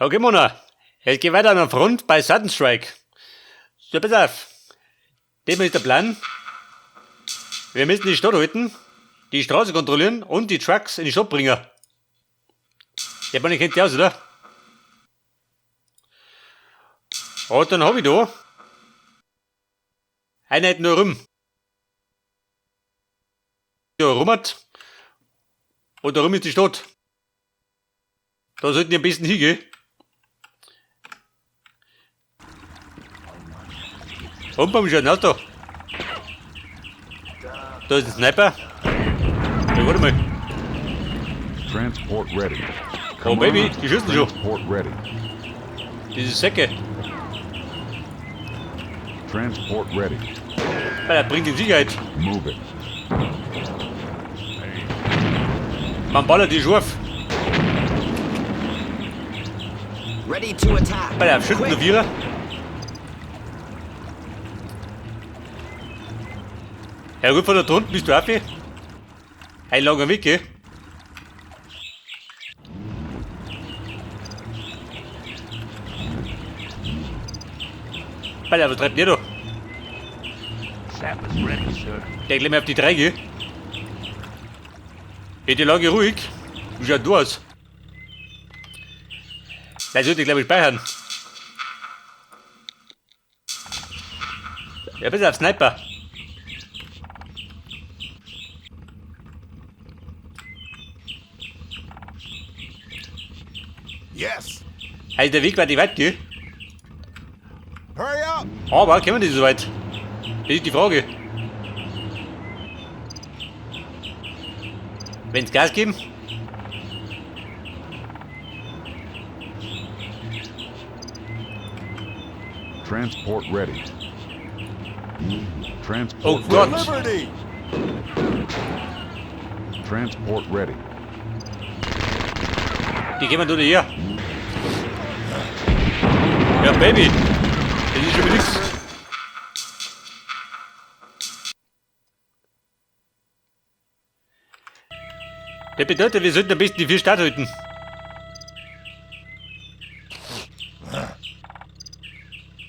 Okay, Mona. Es geht weiter an der Front bei Sudden Strike. So, pass auf. Dem ist der Plan. Wir müssen die Stadt halten, die Straße kontrollieren und die Trucks in die Stadt bringen. Der Mann kennt die aus, oder? Und dann hab ich da Einheit nur rum. Ja, rummert. Und da rum ist die Stadt. Da sollten die am besten hingehen. Und beim schönen Auto. Da ist ein Sniper. Ja, warte mal. Transport ready. Oh, Baby, die schießen schon. Transport ready. Diese Säcke. Transport ready. Weil er bringt in Sicherheit. Move it. Man ballert die scharf. Ready to attack. Bei der Schützen Quick. Vierer. Ja gut, von da drunten bist du auf. Ein langer Weg, gell? Alter, was treibt der da? Sappers ready, sir. Der gleich mal auf die drei, gell? Hey, die Lage ruhig. Wie schaut du aus? Das sollte ich, glaube ich, speichern. Ja, bis auf Sniper. Yes. Also der Weg war nicht weit, gell? Hurry up. Aber kommen die so weit? Das ist die Frage. Wenn's Gas geben? Transport ready. Transport Oh ready. Gott. Liberty. Transport ready. Die gehen wir nur hier. Ja, Baby. Das ist schon wieder nichts. Das bedeutet, wir sollten am besten die vier Stadt halten.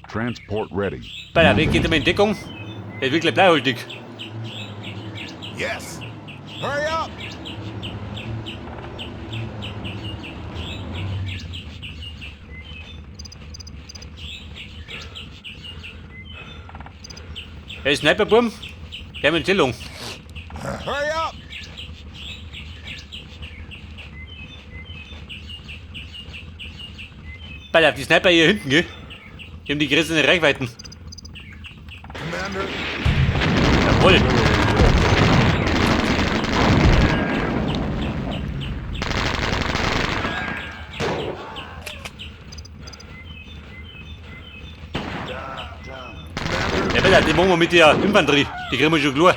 Transport ready. Bei der Weg geht immer in Deckung. Der ist wirklich bleihaltig. Yes. Hurry up. Hey, Sniperburm, der mit Stellung. Hurry up. Bei der, die Sniper hier hinten, gell? Die haben die größeren Reichweiten. Commander. Jawohl. Ja, bitte, die machen wir mit der Infanterie. Die kriegen wir schon klar.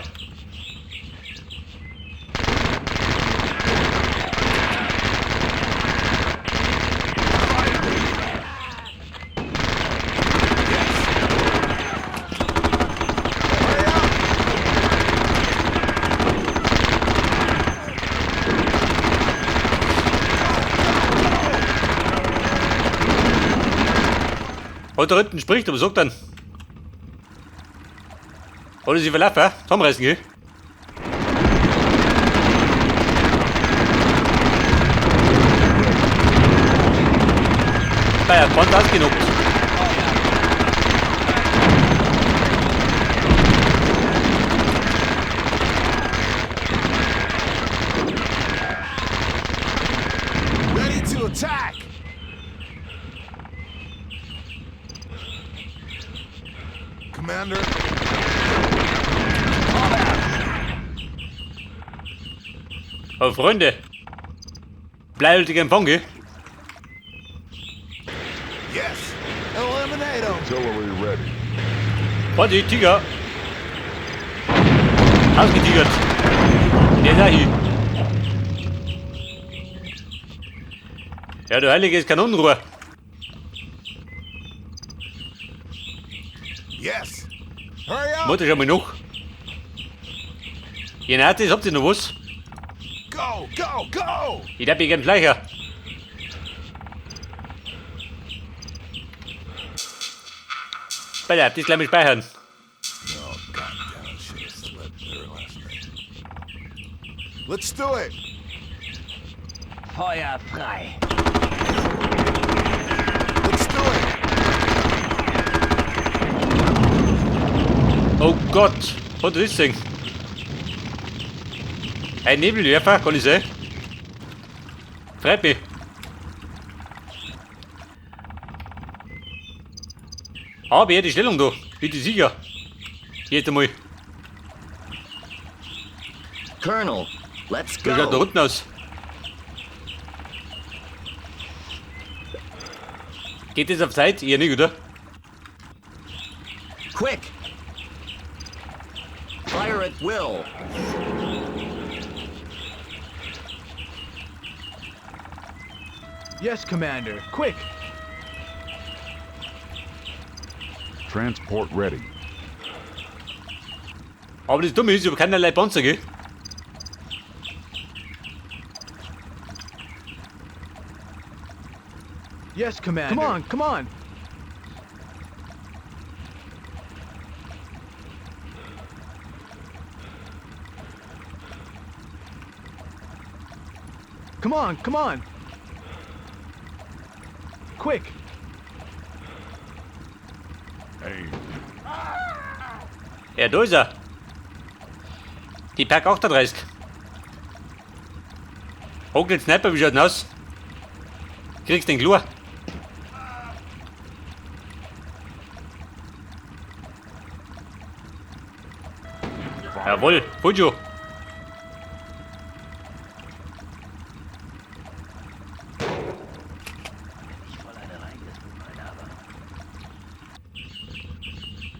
Und da hinten spricht, aber sagt dann. Oder sie verlaufen, hä? Zusammenreißen, gell? Bei der Front ausgenockt. Ready to attack. Commander. Oh, Freunde. Bleihaltiger Empfang, gell? Yes. Eliminate them. Artillery ready. Warte, Tiger. Ausgetigert. Der ist auch hier. Ja, du heiliges Kanonenrohr. Yes. Hurry up. Mutter schon mal noch. Jenatis, habt ihr noch was? Go, go, go. Ich darf mich gern Schleicher. Pass auf, das gleich mal speichern. Oh, God damn it. Should have slept better last night. Let's do it. Feuer frei. Let's do it. Oh Gott, was ist das denn? Ein Nebelwerfer, kann ich sein? Freut mich. Aber ja, die Stellung da, bitte sicher. Jetzt einmal. Colonel, let's Wie schaut da go. unten aus? Geht das auf Zeit? Eher nicht, oder? Quick. Fire at will. Yes, Commander. Quick. Transport ready. Aber das Dumme ist, ich hab keinerlei Panzer, gell? Yes, Commander. Come on, come on. Come on, come on. Quick. Aim. Ja, da ist er. Die Pack 38. Hock den Sniper, wie schaut denn aus? Kriegst den Chlor. Jawohl, Fujo.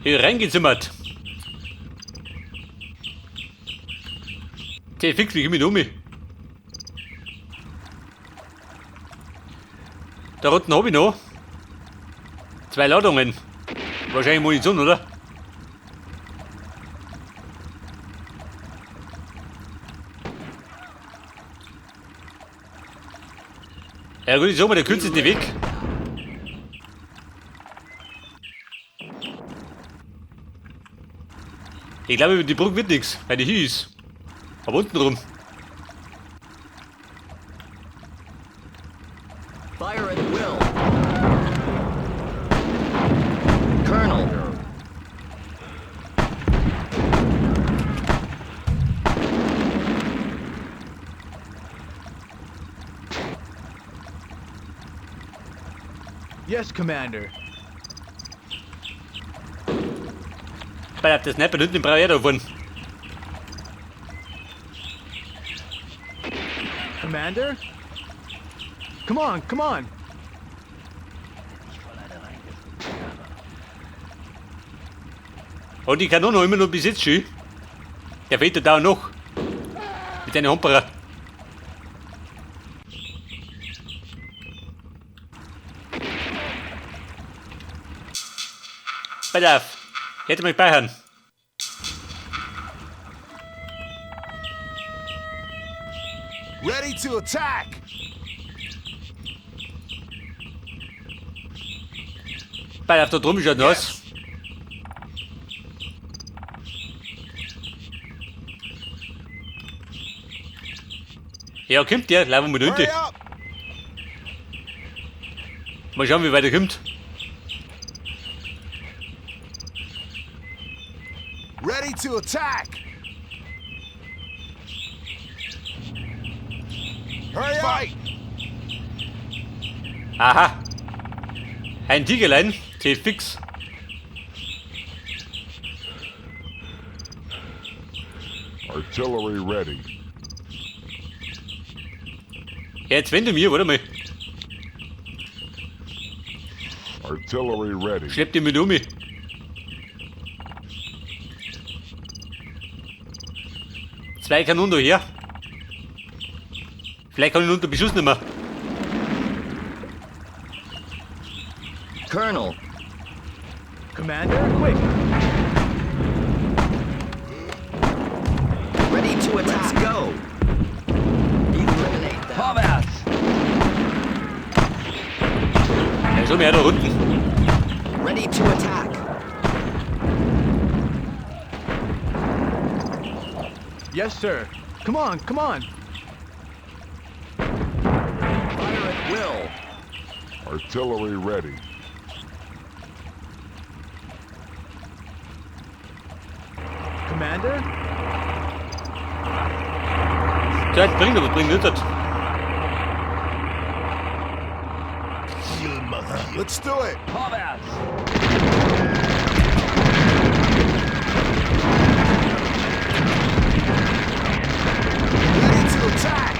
Hier reingezimmert. Der fix mich immer um. Da unten hab ich noch 2 Ladungen. Wahrscheinlich Munition, oder? Ja gut, ich sag mal, der kürzeste Weg. Ich glaube, über die Brücke wird nix, weil die hier ist. Aber unten rum. Fire at will. Colonel. Yes, Commander. Bei der Sniper hinten brauche ich auch davon. Commander? Come on, come on. Und die Kanone immer noch bis jetzt schön. Der fehlt da auch noch. Mit seinen Humperer. Pass auf. Hätte mich speichern. Ready to attack. Pass auf, da drüben schaut aus. Ja, kommt der? Laufen wir mit Hurry runter. up. Mal schauen, wie weit er kommt. Ready to attack. Hurry up. Aha. Ein Tigerlein, zählt fix. Artillery ready. Ja, jetzt wende mir, warte mal. Artillery ready. Schlepp die mit um. 2 Kanonen da her. Vielleicht kann ich ihn unter Beschuss nehmen. Colonel. Commander, quick. Ready to attack. Let's go. Eliminate them. Vorwärts! Ja, so mehr da unten. Ready to attack. Yes, sir. Come on, come on. Fire at will. Artillery ready. Commander? Das bringt aber bringt nicht. Let's do it. Vorwärts! Ready to attack.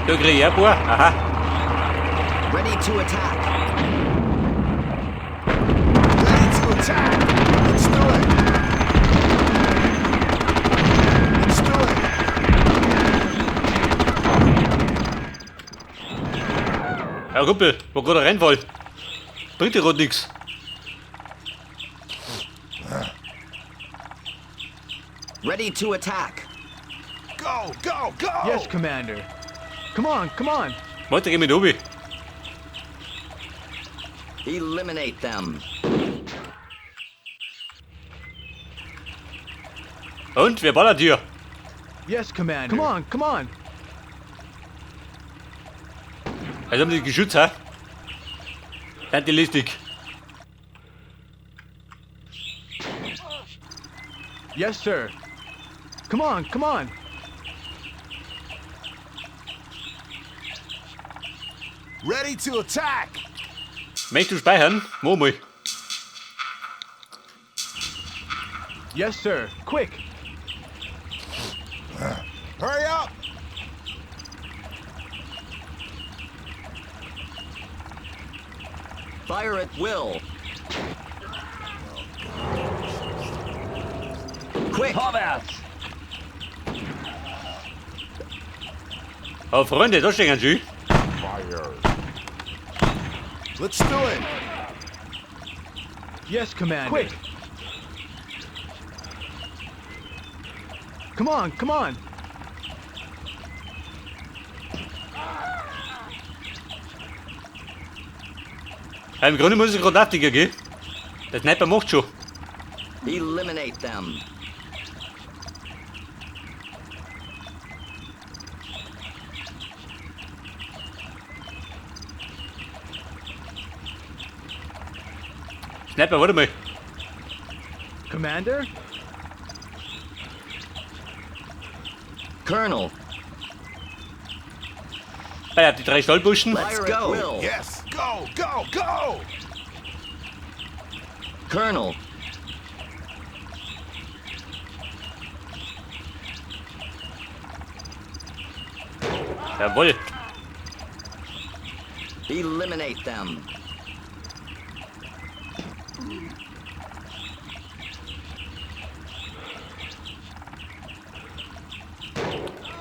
Da krieg ich auch ein paar. Aha. Ready to attack. Ready to attack. Let's do it. Let's do it. Ja, Kumpel, war gerade ein Rennfall. Bringt dir grad nix. Ready to attack. Go, go, go. Yes, Commander. Come on, come on. Warte, geh mit obi. Eliminate them. Und, wer ballert hier? Yes, Commander. Come on, come on. Also haben die Geschütz, hä? Sind die listig. Yes, sir. Come on, come on. Ready to attack. Möchtest du speichern? Mach mal. Yes, sir. Quick. Hurry up. Fire at will. Quick. Vorwärts! Oh, Freunde, da stehen sie. Fire. Let's do it. Yes, Commander. Quick. Come on, come on. Ja, im Grunde muss ich gerade nachdenken, gell? Der Sniper macht schon. Eliminate them. Sniper, warte mal. Commander? Colonel. Ah ja, die drei Stahlbuschen. Let's go. Will. Yes. Go, go, go. Colonel. Jawohl. Eliminate them.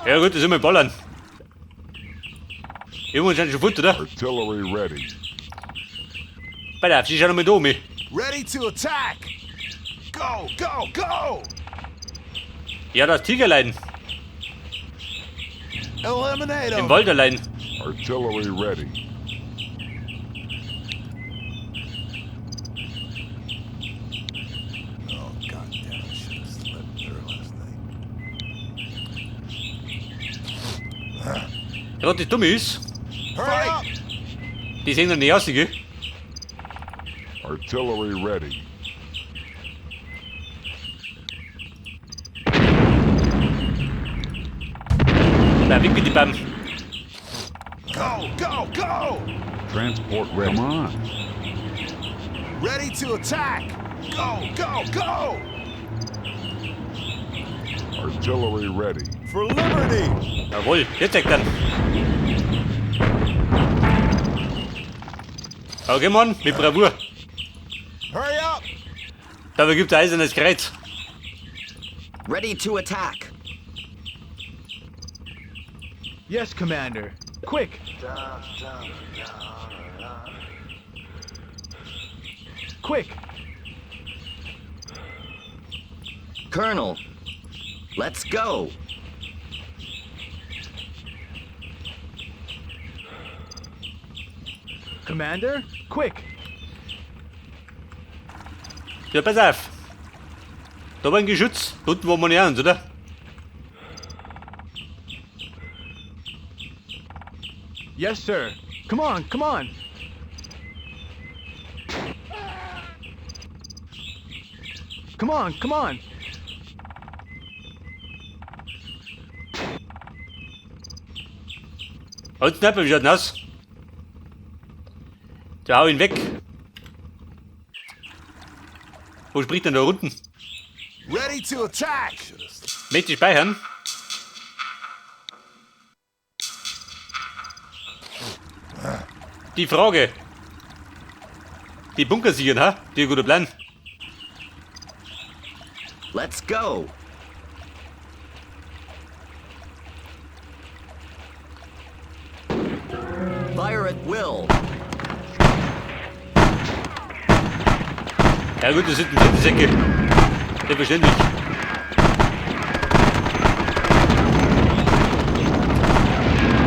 Ja gut, das sind wir ballern. Irgendwann sind schon fort, oder? Artillery ready. Bei der, sie schauen noch mal da um. Ready to attack. Go, go, go. Ja, das Tigerlein. Eliminate Im 'em. Wald allein. Artillery ready. Oh, God damn it. I should have slept better last night. Ja, das Dumme ist, Hurry up. die sehen noch nicht aus, gell? Artillery ready. Na, weg mit die Bam. Go, go, go. Transport ready. Come on. Ready to attack. Go, go, go. Artillery ready. For liberty. Jawohl, jetzt zeigt dann. Okay, Mann, mit Bravour. Hurry up. Dabei gibt's ein eisernes Kreuz. Ready to attack. Yes, Commander. Quick. Quick. Colonel. Let's go. Commander? Quick. Ja, pass auf. Da war ein Geschütz. Da unten waren wir nicht an, oder? Yes, sir. Come on, come on. Come on, come on. Und Sniper, wie schaut denn aus? Der hau ihn weg. Wo spricht denn da unten? Ready to attack. Möchte ich speichern? Die Frage. Die Bunker sichern, ha? Die guter Plan. Let's go. Fire at will. Ja gut, das sind die Säcke. Selbstverständlich.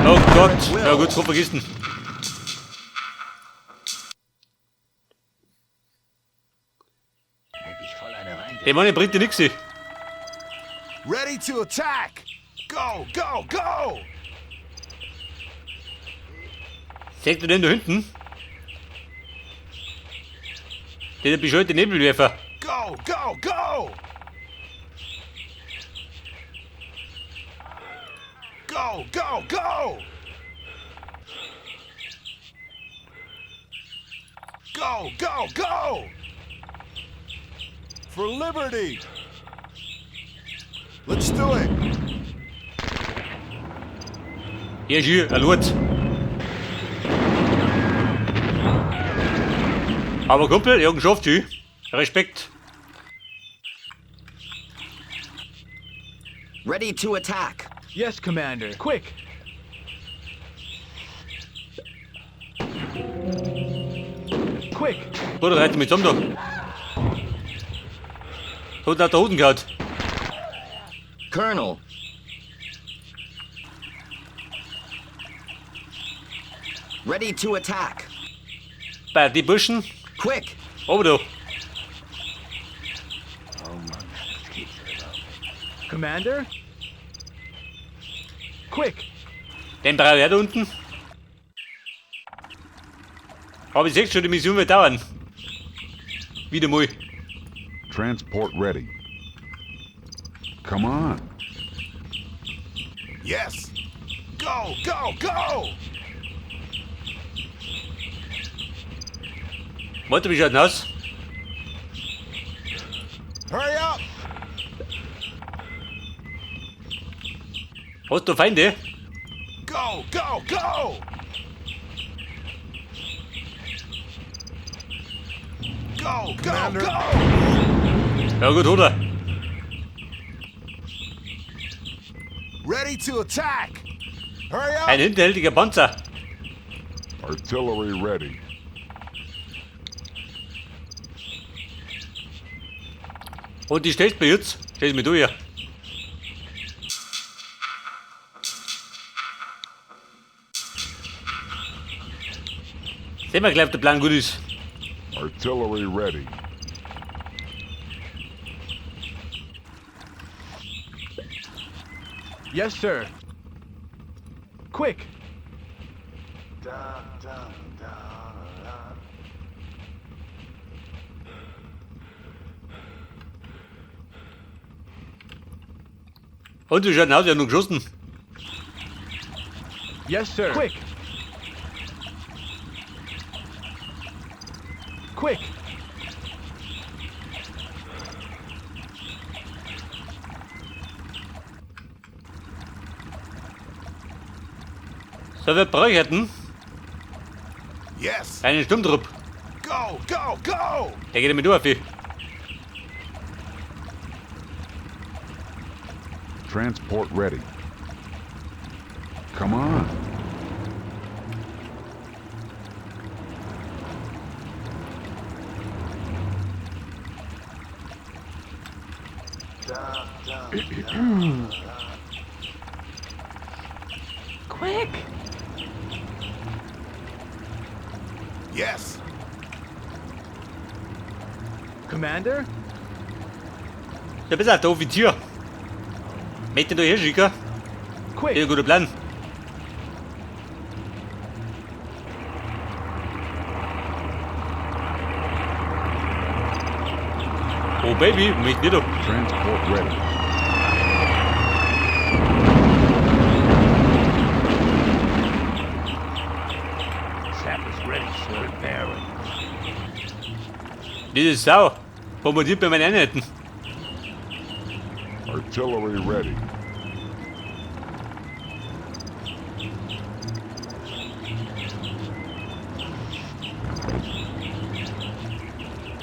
Oh Gott, ja gut, so vergessen. Der Mann bringt dir nichts. Ready to attack. Go, go, go. Seht ihr den da hinten? Der bescheuerte Nebelwerfer. Go, go, go. Go, go, go. Go, go, go. For liberty. Let's do it. Hier ist hier, ein Lurt. Aber Kumpel, irgend schafft sie. Respekt. Ready to attack. Yes, Commander. Quick. Quick. Bruder, reite mit zusammen da. Hat hat der Hoden gehauen. Colonel. Ready to attack. Bei die Burschen. Quick. Oben da. Commander? Quick. Den brauche ich auch da unten. Aber ich sehe schon, die Mission wird dauern. Wieder mal. Transport ready. Come on. Yes. Go, go, go. Warte, wie schaut denn aus? Hurry up. Hast du Feinde? Go, go, go. Go, go, go. Ja gut, oder? Ready to attack. Hurry up. Ein hinterhältiger Panzer. Artillery ready. Und die stellst mir jetzt. Stellst mir du hier. Sehen wir gleich, ob der Plan gut ist. Artillery ready. Yes, sir. Quick. Und wie schaut denn aus? Wir haben noch geschossen. Yes, sir. Quick. Quick. So, wir bräuchten Yes. einen Sturmtrupp. Go, go, go. Der geht damit durch. Transport ready. Come on. Quick. Yes. Commander? Ja, pass auf, der Offizier. Möchte den da hirschicken? Quick. Das ist ein guter Plan. Oh Baby, möchte nicht da. Transport ready. Sappers ready, sir. Repairing. Diese Sau. Bombardiert bei meinen Einheiten. Artillery ready.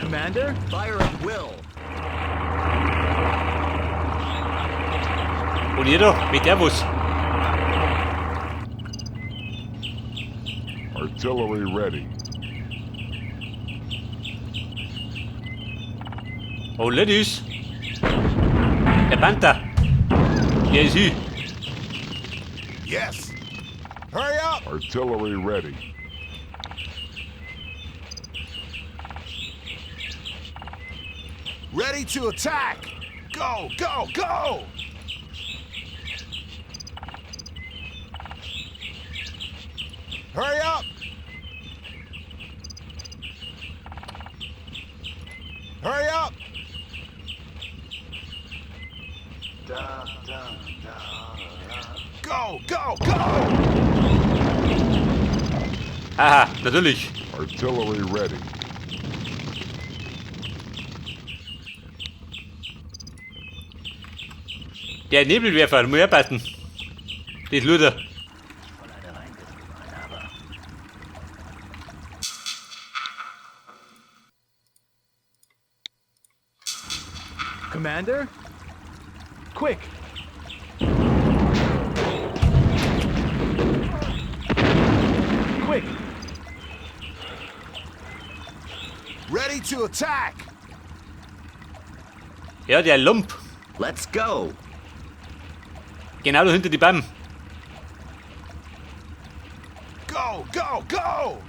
Commander? Fire at will. Und ihr da, mit der was? Artillery ready. Oh, Ladies. Der Panther. Der ist hier. Yes. Hurry up. Artillery ready. Ready to attack. Go, go, go. Hurry up. Hurry up. Go, go, go. Haha, natürlich. Artillery ready. Der Nebelwerfer, muss herpassen. Das Luder. Commander? Quick. Quick. Ready to attack. Ja, der Lump. Let's go. Genau da hinter die Bam. Go, go, go.